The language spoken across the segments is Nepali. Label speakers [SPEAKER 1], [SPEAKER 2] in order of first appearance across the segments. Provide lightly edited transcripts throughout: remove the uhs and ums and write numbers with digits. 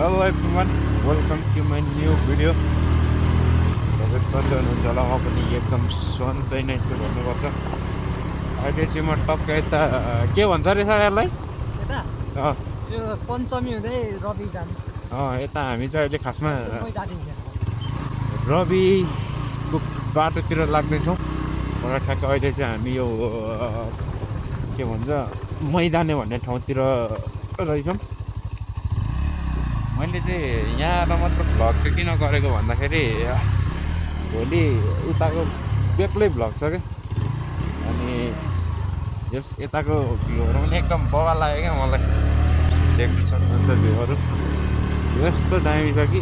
[SPEAKER 1] Hello everyone, welcome to my new video. हजुर सन्चै हुनुहुन्छ होला, म पनि एकदम सन्चै नै छु भन्नुपर्छ। अहिले चाहिँ म टक्क यता के भन्छ अरे सर यसलाई?
[SPEAKER 2] यता यो पञ्चमी हुँदै रवि जाने।
[SPEAKER 1] यता हामी चाहिँ अहिले खासमा रविको बाटोतिर लाग्दैछौँ। र ठ्याक्क अहिले चाहिँ हामी यो के भन्छ मैदाने भन्ने ठाउँतिर रहेछौँ। मैले चाहिँ यहाँ मात्र भ्लग चाहिँ किन गरेको भन्दाखेरि भोलि उताको बेग्लै भ्लग छ क्या। अनि यस यताको भ्यूहरू पनि एकदम बवाल लाग्यो क्या मलाई। देख्न सक्नुहुन्छ भ्यूहरू यस्तो दामी छ कि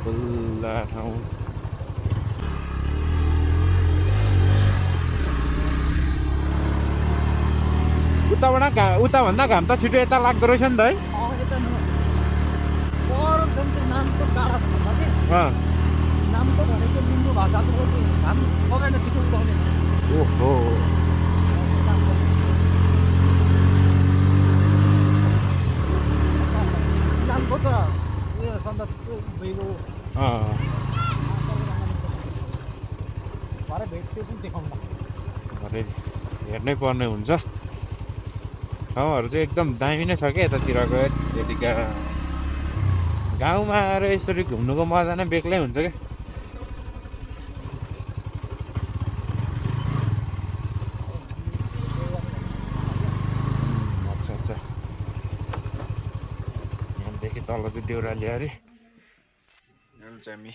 [SPEAKER 1] खुल्ला ठाउँ। उताभन्दा घाम त छिटो यता लाग्दो रहेछ नि त है।
[SPEAKER 2] नामको डाँडा भन्दा कि नामको भनेको लिम्बू भाषाको घाम सबैभन्दा छिटो उदाउने।
[SPEAKER 1] ओहो
[SPEAKER 2] नामको त उयो सन्दर्भको भइगयो। भरे भेट त्यो पनि देखाउँला।
[SPEAKER 1] भरे हेर्नै पर्ने हुन्छ। ठाउँहरू चाहिँ एकदम दामी नै छ क्या यतातिरको। त्यतिका गाउँमा आएर यसरी घुम्नुको मजा नै बेग्लै हुन्छ क्या। अच्छा अच्छा, यहाँदेखि तल चाहिँ देउराली अरे। अहिले चाहिँ हामी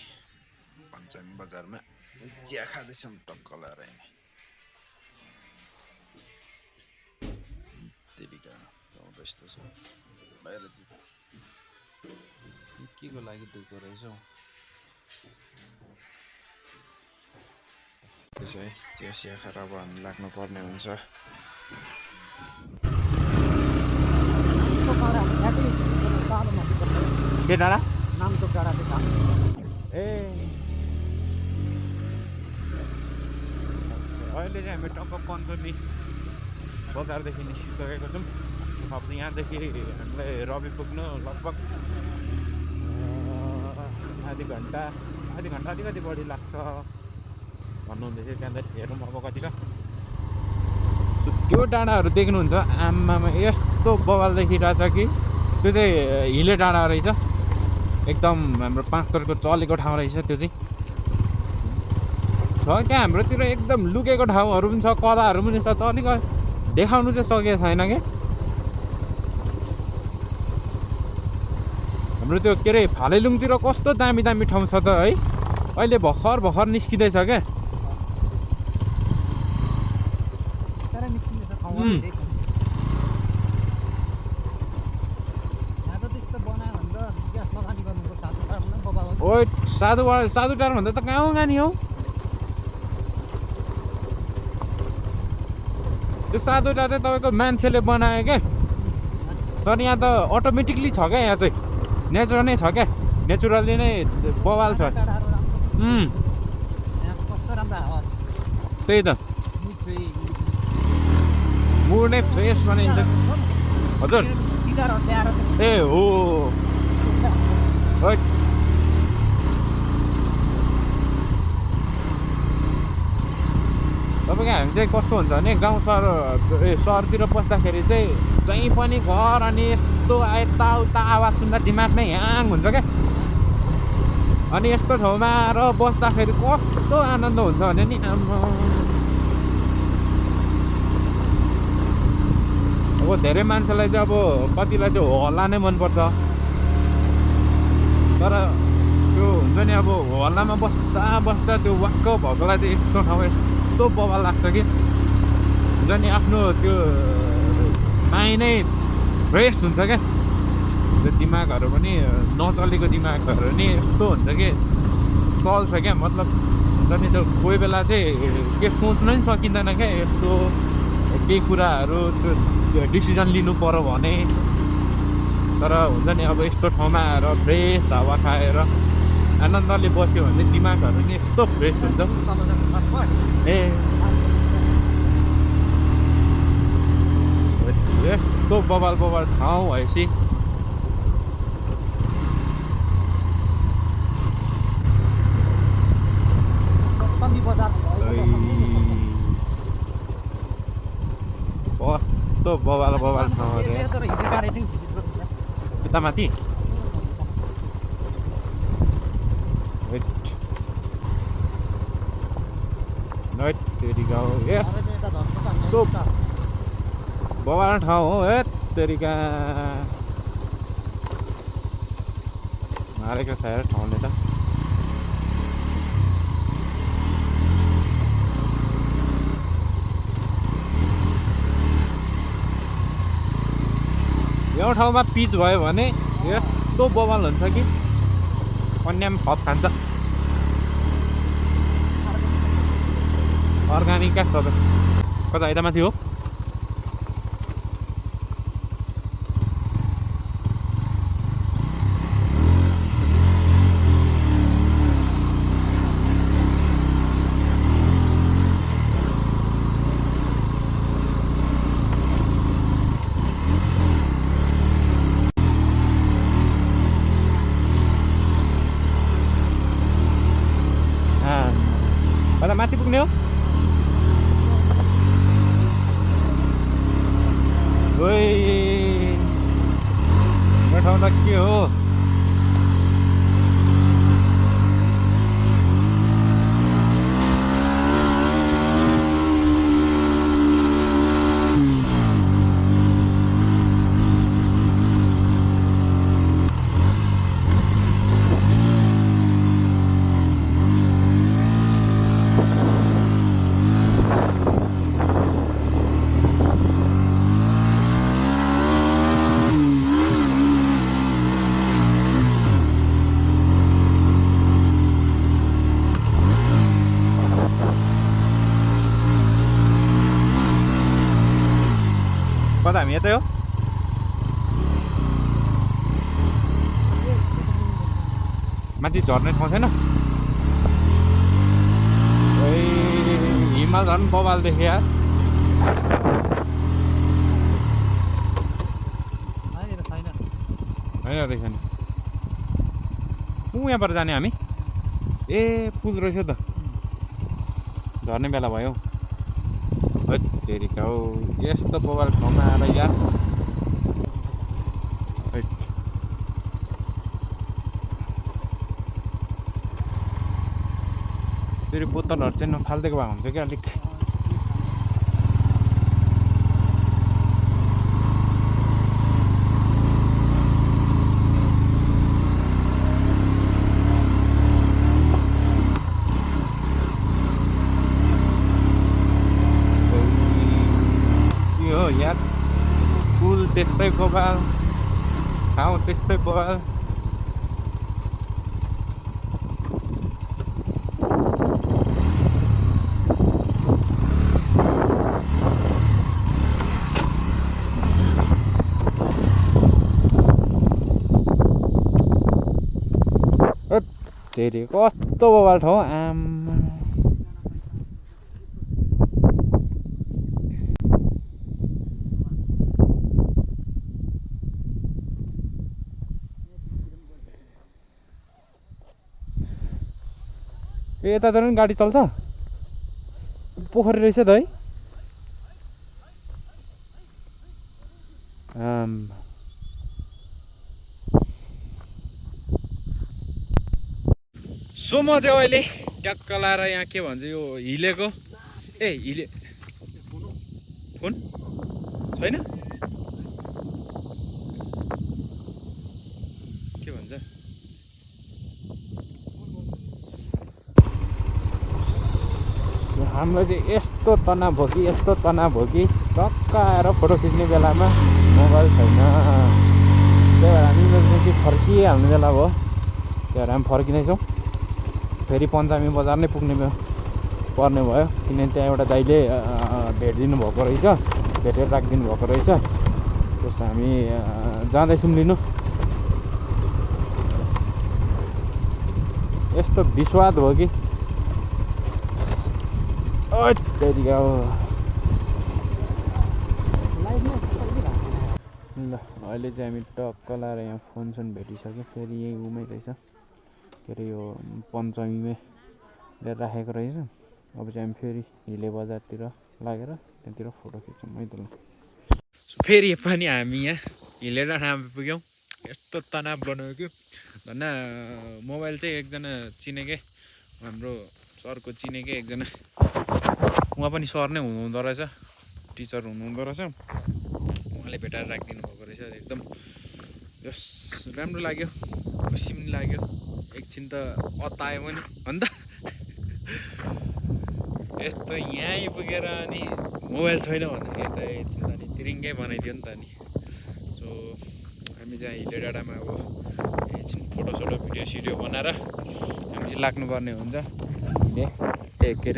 [SPEAKER 1] पञ्चमी बजारमा चिया खाँदैछौँ टक्क लाएर। त्यतिका यस्तो छ बाहिर के को लागि दुःखो रहेछ हौ। त्यसो है त्यो चिया खाएर अब हामी लाग्नु पर्ने हुन्छ। के डाँडा?
[SPEAKER 2] नामको डाँडा देखा।
[SPEAKER 1] ए अहिले चाहिँ हामी टक्क पञ्चमी बजारदेखि निस्किसकेको छौँ। अब यहाँदेखि हामीलाई रवि पुग्नु लगभग आधी घन्टा अलिकति बढी लाग्छ भन्नुहुँदै थियो। त्यहाँदेखि हेरौँ अब कति छ। त्यो डाँडाहरू देख्नुहुन्छ आमामा यस्तो बवाल देखिरहेछ कि त्यो चाहिँ हिले डाँडा रहेछ। एकदम हाम्रो 5 तोरको चलेको ठाउँ रहेछ त्यो चाहिँ। छ क्या हाम्रोतिर एकदम लुकेको ठाउँहरू पनि छ, कलाहरू पनि छ। त अलिक देखाउनु चाहिँ सकेको छैन क्या। हाम्रो त्यो के अरे फालेलुङतिर कस्तो दामी दामी ठाउँ छ त है। अहिले भर्खर निस्किँदैछ क्या। ओ साधुटार भन्दा त गाउँ गानी हौ। त्यो साधुटार चाहिँ तपाईँको मान्छेले बनायो क्या। तर यहाँ त अटोमेटिकली छ क्या। यहाँ चाहिँ नेचुरल नै छ क्या। नेचुरली नै बवाल छ। त्यही त मुड नै फ्रेस बनाइन्छ। हजुर ए हो तपाईँको हामी चाहिँ कस्तो हुन्छ भने गाउँ सहरतिर पस्दाखेरि चाहिँ जहीँ पनि घर अनि यस्तो यताउता आवाज सुन्दा दिमाग नै ह्याङ हुन्छ क्या। अनि यस्तो ठाउँमा आएर बस्दाखेरि कस्तो आनन्द हुन्छ भने नि अब धेरै मान्छेलाई चाहिँ अब कतिलाई त्यो हल्ला नै मनपर्छ। तर त्यो हुन्छ नि अब हल्लामा बस्दा त्यो वाक्क भएकोलाई चाहिँ यस्तो ठाउँ यस्तो बवाल लाग्छ कि हुन्छ नि। आफ्नो त्यो माइन्ड नै फ्रेस हुन्छ क्या। त्यो दिमागहरू पनि नचलेको दिमागहरू नि यस्तो हुन्छ कि चल्छ क्या। मतलब हुन्छ नि त्यो कोही बेला चाहिँ के सोच्न नि सकिँदैन क्या। यस्तो केही कुराहरू त्यो डिसिजन लिनु पर्यो भने। तर हुन्छ नि अब यस्तो ठाउँमा आएर फ्रेस हावा खाएर आनन्दले बस्यो भने दिमागहरू नि यस्तो फ्रेस हुन्छ। ए यस्तो बबाल ठाउँ भएपछि
[SPEAKER 2] सप्तमी बजार
[SPEAKER 1] कस्तो बबाल ठाउँ अरे
[SPEAKER 2] तर हिँड्ने गाडी चाहिँ
[SPEAKER 1] उता माथि यस्तो बबाल ठाउँ हो हे तेरिका मारेको छ यार ठाउँले त यो ठाउँमा पिच भयो भने यस्तो बवाल हुन्छ कि अन्याम हप खान्छ अर्ग्यानिक क्या सबै कता यता माथि हो कता माथि पुग्ने हो यो ठाउँ त के हो कता हामी यतै हो माथि झर्ने ठाउँ छैन हिमाल झन् बबाल देखे यार होइन रहेछ नि यहाँबाट जाने हामी ए पुल रहेछ त झर्ने बेला भयो तेरिका हो यस्तो बबाल ठाउँमा आएर यार फेरि बोतलहरू चाहिँ नफालिदिएको भए हुन्थ्यो क्या अलिक यार पुल त्यस्तै बबाल ठाउँ त्यस्तै बबाल तेरि कस्तो बबाल ठाउँ आम्मा यता त नि गाडी चल्छ पोखरी रहेछ त है सो म चाहिँ अहिले ट्याक्क लाएर यहाँ के भन्छ यो हिलेको ए हिले फोन छैन के भन्छ हाम्रो चाहिँ यस्तो तनाव भयो कि टक्क आएर फोटो खिच्ने बेलामा मोबाइल छैन त्यही भएर हामी चाहिँ फर्किहाल्ने बेला भयो त्यही भएर हामी फर्किँदैछौँ फेरि पञ्चामी बजार नै पुग्ने पर्ने भयो किनभने त्यहाँ एउटा दाइले भेटिदिनु भएको रहेछ भेटेर राखिदिनु भएको रहेछ त्यसो हामी जाँदैछौँ लिनु यस्तो विस्वाद भयो कि ल अहिले चाहिँ हामी टक्क लाएर यहाँ फोनसोन भेटिसक्यो फेरि यही उमै रहेछ के अरे यो पञ्चमीमै लिएर राखेको रहेछ अब चाहिँ हामी फेरि हिले बजारतिर लागेर त्यहाँतिर फोटो खिच्छौँ है त ल फेरि पनि हामी यहाँ हिले डाँडा पुग्यौँ यस्तो तनाव बनायो कि धन्न मोबाइल चाहिँ एकजना चिनेकै हाम्रो सरको चिनेकै एकजना उहाँ पनि सर नै हुनुहुँदो रहेछ टिचर हुनुहुँदो रहेछ उहाँले भेटाएर राखिदिनु भएको रहेछ एकदम यस राम्रो लाग्यो खुसी पनि लाग्यो एकछिन त अतायो पनि अन्त यस्तो यहाँ आइपुगेर अनि मोबाइल छैन भन्दाखेरि त एकछिन त नि तिरिङ्गै बनाइदियो नि त नि सो हामी चाहिँ हिले डाँडामा अब एकछिन फोटोसोटो भिडियो सिडियो बनाएर हामी चाहिँ लाग्नुपर्ने हुन्छ के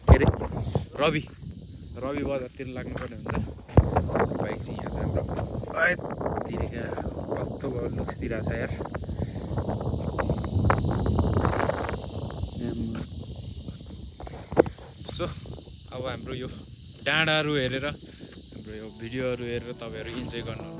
[SPEAKER 1] अरे रवि बजारतिर लाग्नुपर्ने हुन्छ बाइक चाहिँ यहाँ चाहिँ हाम्रो तिरिका कस्तो भयो लुक्सतिर छ यार सो अब हाम्रो यो डाँडाहरू हेरेर हाम्रो यो भिडियोहरू हेरेर तपाईँहरू इन्जोय गर्नु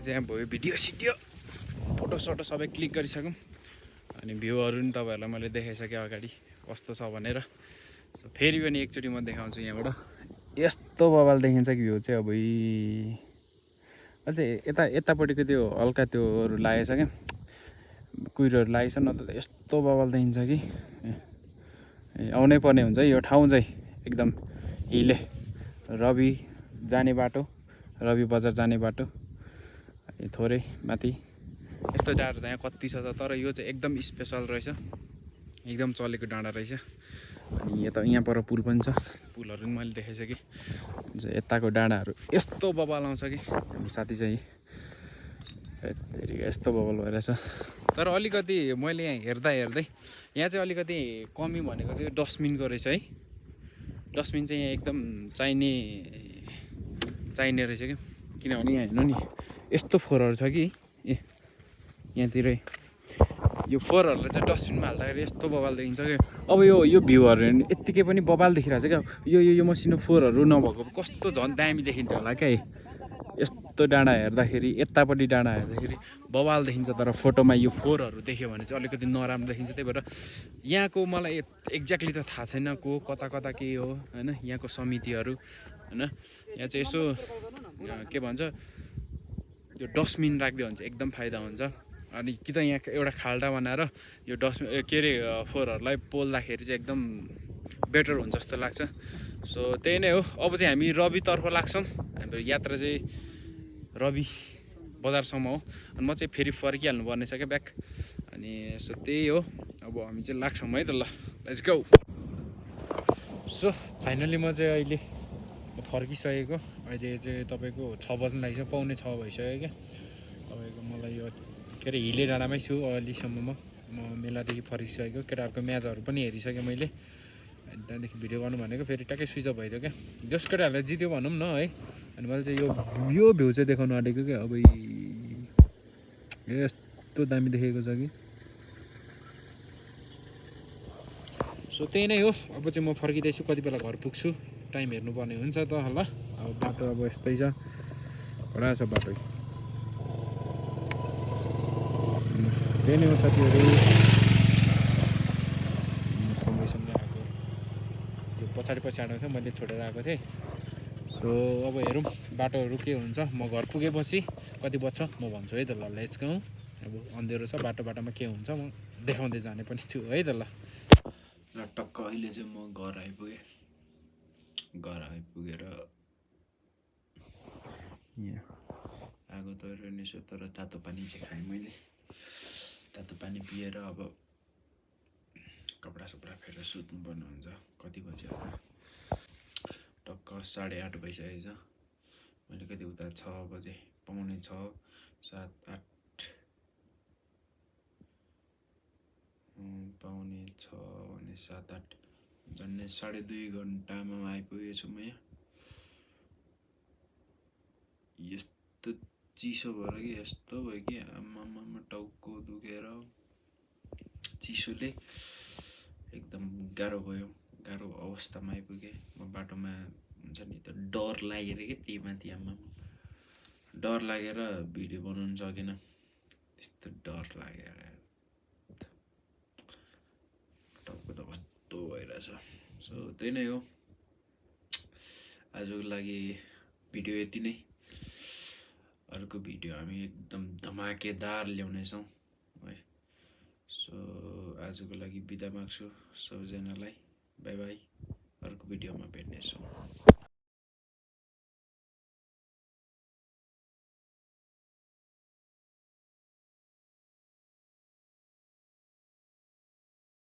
[SPEAKER 1] चाहिँ भयो भिडियो सिडियो फोटोसोटो सबै क्लिक गरिसक्यौँ अनि भ्यूहरू पनि तपाईँहरूलाई मैले देखाइसकेँ अगाडि कस्तो छ भनेर सो फेरि पनि एकचोटि म देखाउँछु यहाँबाट यस्तो बवाल देखिन्छ कि भ्यू चाहिँ अब अझै यतापट्टिको त्यो हल्का त्योहरू लागेछ क्या कुहिरोहरू लागेछ न त यस्तो बवाल देखिन्छ कि आउनै पर्ने हुन्छ यो ठाउँ चाहिँ एकदम हिले रवि जाने बाटो रवि बजार जाने बाटो थोरै माथि यस्तो डाँडा त यहाँ कति छ तर यो चाहिँ एकदम स्पेसल रहेछ एकदम चलेको डाँडा रहेछ अनि यहाँ पर पुल पनि छ पुलहरू पनि मैले देखाइसकेँ यताको डाँडाहरू यस्तो बवाल आउँछ कि हाम्रो साथी चाहिँ यस्तो बवाल भइरहेछ तर अलिकति मैले यहाँ हेर्दै यहाँ चाहिँ अलिकति कमी भनेको चाहिँ डस्टबिनको रहेछ है डस्टबिन चाहिँ यहाँ एकदम चाहिने रहेछ क्या किनभने यहाँ हेर्नु नि यस्तो फोहोरहरू छ कि यहाँतिरै यो फोहोरहरूलाई चाहिँ डस्टबिनमा हाल्दाखेरि यस्तो बवाल देखिन्छ क्या अब यो भ्यूहरू हेर्नु यत्तिकै पनि बवाल देखिरहेको छ क्या यो मसिनो फोहोरहरू नभएको कस्तो झन् दामी देखिन्थ्यो होला क्या यस्तो डाँडा हेर्दाखेरि यतापट्टि डाँडा हेर्दाखेरि बवाल देखिन्छ तर फोटोमा यो फोहोरहरू देख्यो भने चाहिँ अलिकति नराम्रो देखिन्छ त्यही भएर यहाँको मलाई एक्ज्याक्टली त थाहा छैन को कता के हो होइन यहाँको समितिहरू होइन यहाँ चाहिँ यसो के भन्छ यो डस्टबिन राखिदियो भने चाहिँ एकदम फाइदा हुन्छ अनि कि त यहाँ एउटा खाल्डा बनाएर यो डस्टबिन के अरे फोहोरहरूलाई पोल्दाखेरि चाहिँ एकदम बेटर हुन्छ जस्तो लाग्छ सो त्यही नै हो अब चाहिँ हामी रवितर्फ लाग्छौँ हाम्रो यात्रा चाहिँ रवि बजारसम्म हो अनि म चाहिँ फेरि फर्किहाल्नु पर्ने छ क्या ब्याक अनि सो त्यही हो अब हामी चाहिँ लाग्छौँ है त ल लेट्स गो सो फाइनली म चाहिँ अहिले फर्किसकेको अहिले चाहिँ तपाईँको 6 बज्न लागिसक्यो 5:45 भइसक्यो क्या तपाईँको मलाई यो के अरे हिले डाँडामै छु अहिलेसम्म म मेलादेखि फर्किसकेको केटाहरूको म्याचहरू पनि हेरिसकेँ मैले अनि त्यहाँदेखि भिडियो गर्नु भनेको फेरि ट्याक्कै स्विच अफ भइदियो क्या जस केटाहरूलाई जित्यो भनौँ न है अनि मैले चाहिँ यो भ्यू चाहिँ देखाउनु आँटेको क्या अब यस्तो दामी देखेको छ कि सो त्यही नै हो अब चाहिँ म फर्किँदैछु कति बेला घर पुग्छु टाइम हेर्नुपर्ने हुन्छ त ल अब बाटो अब यस्तै छ कडा छ बाटो त्यही नै हो साथीहरू सँगै आएको त्यो पछाडि थियो मैले छोडेर आएको थिएँ सो अब हेरौँ बाटोहरू के हुन्छ म घर पुगेपछि कति बज्छ म भन्छु है त ल लेट्स गो अब अँध्यारो छ बाटोमा के हुन्छ म देखाउँदै जाने पनि छु है त ल टक्क अहिले चाहिँ म घर आइपुगेर यहाँ आगो तरिरहेको छु तर तातो पानी चाहिँ खाएँ मैले तातो पानी पिएर अब कपडा सपडा फेरेर सुत्नुपर्ने हुन्छ कति बज्यो टक्क 8:30 भइसकेको छ मैले कति उता 6 बजे पाउने 6 7 8 पाउने 6 भने 7 8 झन्डै 2.5 घन्टामा आइपुगेछु म यहाँ यस्तो चिसो भएर कि यस्तो भयो कि आमामा टाउको दुखेर चिसोले एकदम गाह्रो अवस्थामा आइपुगेँ म बाटोमा हुन्छ नि त डर लागेर कि त्यही माथि आमा डर लागेर भिडियो बनाउन सकेन त्यस्तो डर लागेर टाउको त कस्तो भइरहेछ सो त्यही नै हो आजको लागि भिडियो यति नै अर्को भिडियो हामी एकदम धमाकेदार ल्याउनेछौँ है सो आजको लागि बिदा माग्छु सबैजनालाई बाई बाई अर्को भिडियोमा भेट्नेछौँ